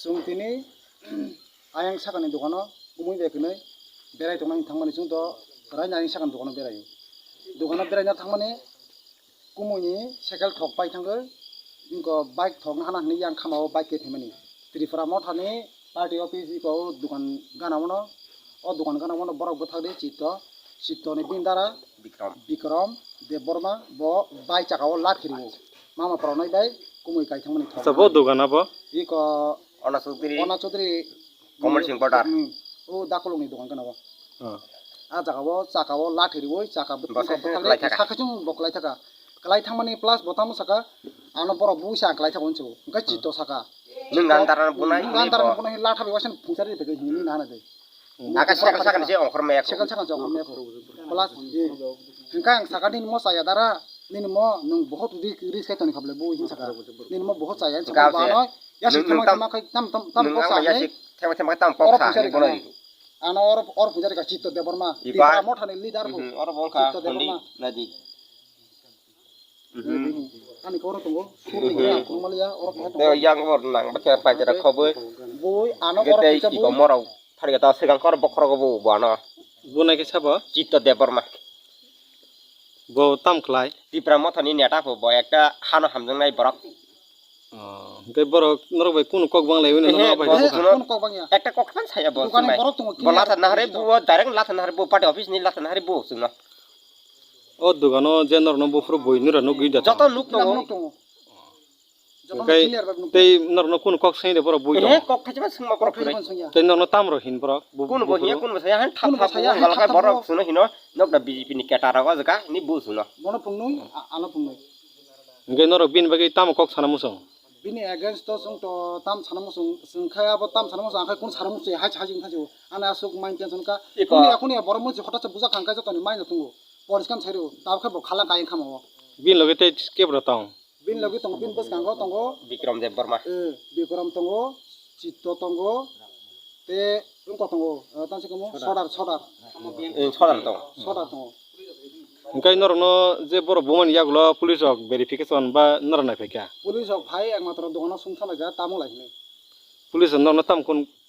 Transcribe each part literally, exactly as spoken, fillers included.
Chwng tini ayang sakani dogano kumui bai kwnwi berai tongmani thangmani chwng to raini ayang sakani dogano beraio. Dogano beraina thangmani kumuini cycle thok pai thangwi, wngkha bike thokna hana hinwi yang khama o bike khe phaimani. Tripura Mothani party office iko o dogan gana o no, o dogan gana o no borok bwthak di Chitto, Chitto ni bini dara Bikram. Bikram Debbarma bo bai chaka o lat khiriwo. Mama pora noi bai kumui kai thangmani thok. Acha, bo dogan abo? Iko Ona Chaudhary. Ona Chaudhary. Kamal Singh Poddar. Hmm. O dakolokni dogan gana o. Oh. A jaga o chaka o lat khiriwi chaka bo Bo bwthak se bwthak di klai thaka. Sakhe chwng bo klai thaka. Klai thangmani plus bo tamo saka, ano borok buisa ang klai thaka hwnwi sio. Hwnkhe Chitto saka. Nwng gan daran bunai Nwng hwnwi gan daran bo. Bunai hwnwi latha bai waisa phungsa ri pegwi hwnwi nana de. Aka cycle sakani se ongkhor maya ko. Cycle sakani se ongkhor maya ko. Plus, eh, hwnkhe ang saka nini mo chaya dara, nini mo nwng bohot ri-, risk khai toni khaple bo hin saka. Nini mo bohot chaya, Hwnkhe saka ang se, bano, ya nwng, si nwng thama tam, thama khai tam, tam, tam nwng poksa ang ya hai. Si thema, thema tam Oro poksa pungsa hai ri bono khana. Ri. Ano oro, oro pungsa ri kha Chitto Debbarma. Iba. Tipra Mothani leader bo. Mhm, oro bo wngkha Chitto Debbarma. Pondit Naji. Mhm. Ani koro tongo. Suri Mhm. Ya, Kumalia, oro pungsa tongo. Tei yang bor nang, bacha paijara khoboi. Boi, ano oro Gete pungsa ibo boi. Morok. Thari kata swkang kor bokhorok bo bo ano. Bo nai khe sabo? Chitto Debbarma. Bo tam khlai? Tipra Mothani neta bo, bo ekta hano hamjaknai borok. Oh, hwnkhe borok norok bai kunu kok bang lai wngwi Ehe, norok bai bo kok? Kuno kunu kok bang ya. Ekta kok khan saya bo Dukani chwngnai. Borok tongo, Bo clear latha nahare bai bo, direct latha nahare bo, party office ni latha nahare bo chwngno. O dogano je norokno buphuru bui nura nugwi da Joto tongo. Nuk tongo. Nuk tongo. Joto Hwnkhe clear bai nuk tei norokno kunu kok sengde borok bui Ehe, tongo? Kok thaichima swngma Kok borok thaichima kwrwi. Swngya. Tei norokno tamrok hin borok bu-, Kunu bo buphuru? Hiya, kunu bo saya, han thap Kunu bo thap saya, wng galak thap borok thap. Chwngno hino, nokna B J P ni keta rok o jaga, ni bo chwngno. Bono pungnwi, a-, ano pungnwi. Hwnkhe norok bini bagwi tamo kok sana muchung? Bini against o chwng to tam sana muchung, chwng khe abo tam sana muchung, ang khe kunu sana muchung, hai hai jing thajio. Ani aswk mind tension ka. Iko. Kunu ya, kunu ya, borok muchung hota se bujak kha, ang khe jotoni mind no tungo. Poriskar sai rw, tabuk khe bo khala kayeng khama o. Bini loge tei kebra tong? Bini loge tongo, bini bwskango tongo. Bikram Debbarma. Eh, Bikram tongo, Chitto tongo, tei wngkha tongo, eh, tamo se kamo Sodar. Sodar, Sodar. Eh, Sodar tongo. Sodar tongo. Hwnkhe norokno je borok bumani yagulo police rok verification ba norok naiphai kha? Police rok phai ekmatro dogano sumsalaijak tamo lai hinwi. Police rok norokno tamo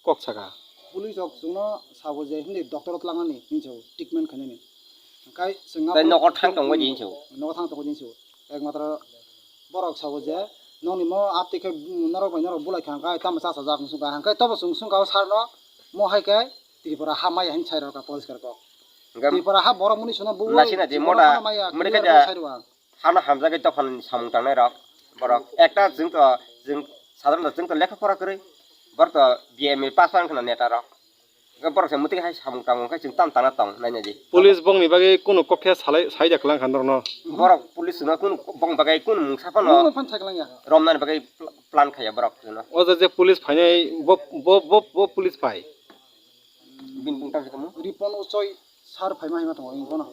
kok saka? Police rok chwngno sabo je hwnwi doctor o twlangnani hinwi sabo, treatment khainani. Hwnkhe chwng Tei nogo thang tongbaidi hinwi sabo. Nogo thang tongbaidi hinwi sabo. Ekmatro borok sabo je, "Nokni mo aptwi khe, mm, norok bai norok bulai kha hwnkhe tamo chachajak," hwnwi swngkha. Hwnkhe tobo chwng swngkha o sir no, mo hai khe Tripura ha maya hinwi sai rwkha poriskar kok. Hwnkhe Tripura ha borok mwnwi swngno bui Lasina je Tripura moda ha maya mwnwi clear khe khe ja sai rwkha. Hano hamjagwi dophani samung tangnai rok borok ekta chwng to chwng sadharon chwng to lekha pora kwrwi borok to B M A pass wng khna neta rok hwnkhe borok se mwtwi hai samung tangmung khe chwng tam tangna tong naina di. Police bongni bagwi kunu kok khe salai saida kwlang kha norokno? Borok police no kunu bong bagwi kunu mungsa phano Kunu phano sai kwlang ya. Romnani bagwi pl-, plan khaiya borok chwngno. O je je police phainai bo bo bo bo police phai. Bini bung tang se kamo? Ripon Uchoi sir phaima hima tongo, wng bono.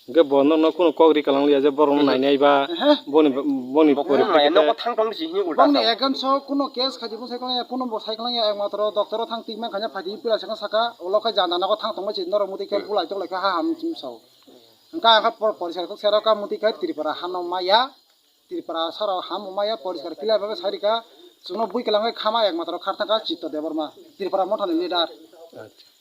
Hwnkhe bo norokno kunu kok ri kalang liya je borokno nainai ba Ehe. Boni, boni Bo kunu pore nai, phai nokho thang tong si hini ulta Bongni sao. Against o kuno case khaji bwsai kwlangya, kuno bo sai kwlangya, ekmatro doctor o thang treatment khaina phaidi pila sakha saka, ulo khe janda nogo thang tongma si norok muti khe bulai tolai khe ha ham chim sao. Hwnkhe ang khe por-, poriskar kok sero ka muti khe Tripura hano maya, Tripura saro ham maya poriskar clear bagwi sai rika, chwngno bui kwlangwi khama ekmatro kharthangkha Chitto Debbarma, Tripura mothani leader. Acha.